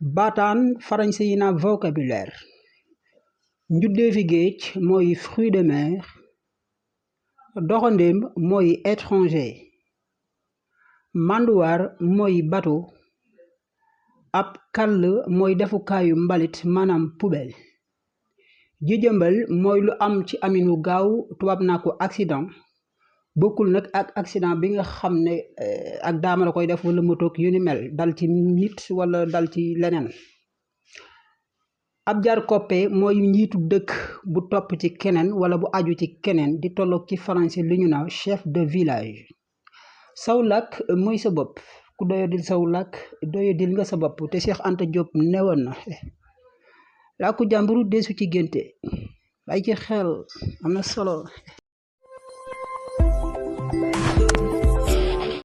Baataan farañse yi na vocabulaire. Njuddeefi géej mooy fruit de mer. Doxandéem mooy étranger. Manduwaar mooy bateau. Ab kàll mooy defukaayu mbalit maanaam poubelle. Jëjëmbal mooy lu am ci aminu gaaw, tubaab naa ko accident. bokkul nag ak accident bi nga xam ne ak daama la koy def wala motoog yu ni mel dal ci nit wala dal ci leneen. ab jar koppe mooy njiitu dëkk bu topp ci keneen wala bu aju ci keneen di tolloog ci français li ñu naan chef de village. saw làkk mooy sa bopp ku doyadil saw làkk doyadil nga sa bopp te Cheikh Anta Diop newoon na làkku jàmburu deesu ci génte bàyyi ci xel am na solo.